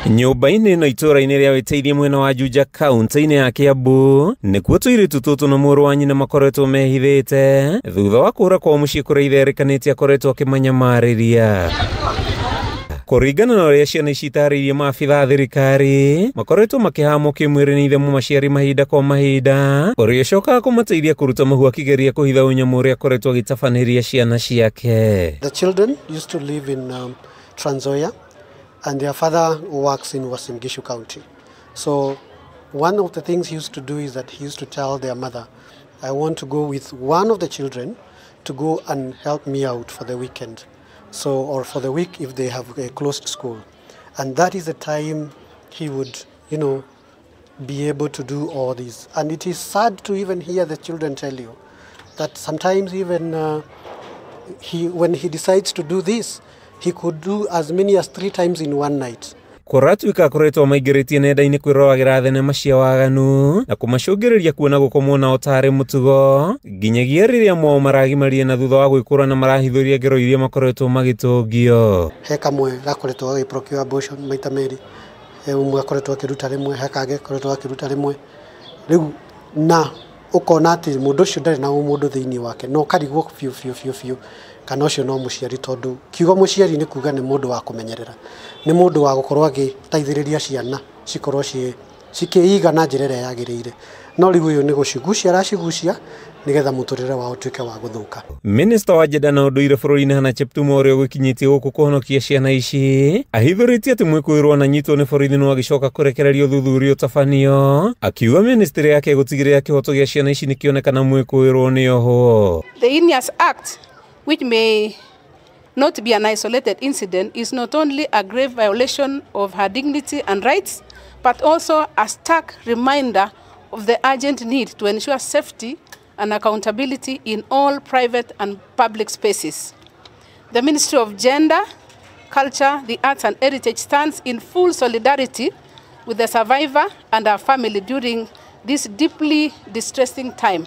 Nyũmba-inĩ ĩno itũũra-inĩ rĩa Wĩteithie mwena wa Juja kaunti-inĩ ya Kiambu nĩkuo tũirĩtu tũtũ na mũrũ wa nyina makoretwo mehithĩte thutha wa kũra kwao mũciĩ kũrĩa ithe erĩkanĩte akoretwo akĩmanyamarĩria. Kũringana na ũrĩa ciana ici itarĩirie maabitha a thirikari makoretwo makĩhamwo kĩmwĩrĩ nĩ ithe mũmaciari mahinda kwa mahinda, ũrĩa ũcokaga kũmateithia kũruta mahu akĩgeria kũhitha ũnyamũ ũrĩa akoretwo agĩtabanĩria ciana ciake. The children used to live in Trans Nzoia, and their father works in Uasin Gishu County. So one of the things he used to do is that he used to tell their mother, I want to go with one of the children to go and help me out for the weekend, so or for the week if they have a closed school. And that is the time he would, you know, be able to do all this. And it is sad to even hear the children tell you that sometimes even when he decides to do this, he could do as many as 3 times in one night. Kũratuĩka akoretwo maingĩrĩtie nenda-inĩ kwĩroragĩra thenema cia waganu na kũmacũngĩrĩria kuona gũkomwo nao tarĩ mũtugo nginyagia rĩrĩa mwao maragimarie na thutha wa gwĩkũra na marahithũria ngero iria makoretwo magĩtũngio. He kamwe gakoretwo gagĩprocure abortion maita merĩ, he ũmwe akoretwo akĩruta rĩmwe, he kangĩ akoretwo akĩruta rĩmwe. Rĩu na ũkona atĩ mũndũ ũcio ndarĩ na ũmũndũ thĩinĩ wake, no ũkarigwo biũ biũ biũ biũ kana ũcio no mũciari, tondũ kiugo mũciari nĩ kuga nĩ mũndũ wa kũmenyerera, nĩ mũndũ wa gũkorwo agĩteithĩrĩria ciana cikorwo cikĩiga na njĩra ĩrĩa yagĩrĩire. No rĩu ũyũ nĩ gũcigucia aracigucia nĩgetha mũtũrĩre wao ũtuĩke wa gũthũka. Minista wa Jenda na ũndũire bũrũri-inĩ Hannah Cheptumo ũrĩa ũgĩkinyĩtie gũkũ kũhonokia ciana ici ahithũrĩtie atĩ mwĩkũĩrwo ananyitwo nĩ borithi no agĩcoka kũrekererio ũthuthuria ũtabanio, akiuga ministry yake gũtigĩrĩra kĩhoto gĩa ciana ici nĩkĩonekana mwĩkũĩrwo nĩ ohwo. The heinous act, which may not be an isolated incident, is not only a grave violation of her dignity and rights, but also a stark reminder of the urgent need to ensure safety and accountability in all private and public spaces. The Ministry of Gender, Culture, the Arts and Heritage stands in full solidarity with the survivor and her family during this deeply distressing time.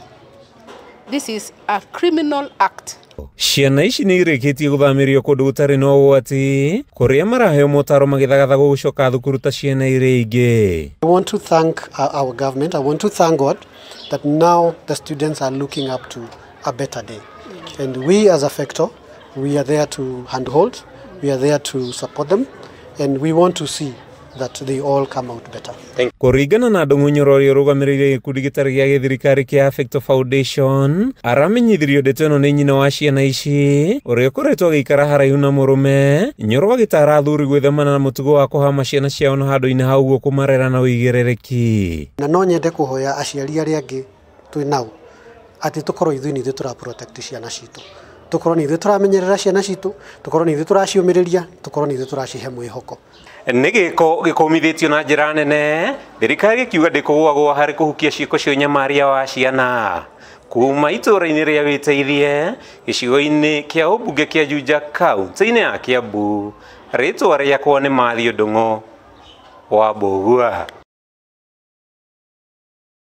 This is a criminal act. Ciana ici nĩ irĩkĩtie gũthamĩrio kũndũ gũtarĩ na ũgwati kũrĩa maraheo motaro magĩthagathaga gũcoka thukuru ta ciana iria ingĩ. I want to thank our government. I want to thank God that now the students are looking up to a better day. And we as Affecto, we are there to handhold, we are there to support them, and we want to see that they all come out better. Kũringana na Ndung'u Nyoro ũrĩa ũrũgamĩrĩire gĩkundi gĩtarĩ gĩa gĩthirikari kĩa Affecto Foundation, aramenyithirio ndeto ĩno nĩ nyina wa ciana ici ũrĩa ũkoretwo agĩikara haraihu na mũrũme. Nyoro agĩtara athuri gwĩthemana na mũtugo wa kũhama ciana ciao na handũ-inĩ ha ũguo kũmarera na ũigĩrĩrĩki. Na no nyende kũhoya aciari arĩa angĩ twĩ nao atĩ tũkorwo ithuĩ nĩ ithuĩ tũra protect ciana citũ, tũkorwo nĩ ithuĩ tũramenyerera ciana citũ, tũkorwo nĩ ithuĩ tũraciũmĩrĩria, tũkorwo nĩ ithuĩ tũracihe mwĩhoko. Nĩ gĩko gĩkũmithĩtio na njĩra nene, thirikari ĩkiuga ndĩkũgũagũa harĩ kũhukia ciĩko cia ũnyamaria wa ciana. Kuma itũũra-inĩ rĩa Wĩteithie gĩcigo-inĩ kĩa ũmbunge kĩa Juja kaunti-inĩ ya Kiambu, rĩtwa rĩakwa nĩ Matthew Ndung'u wa Mbũgua.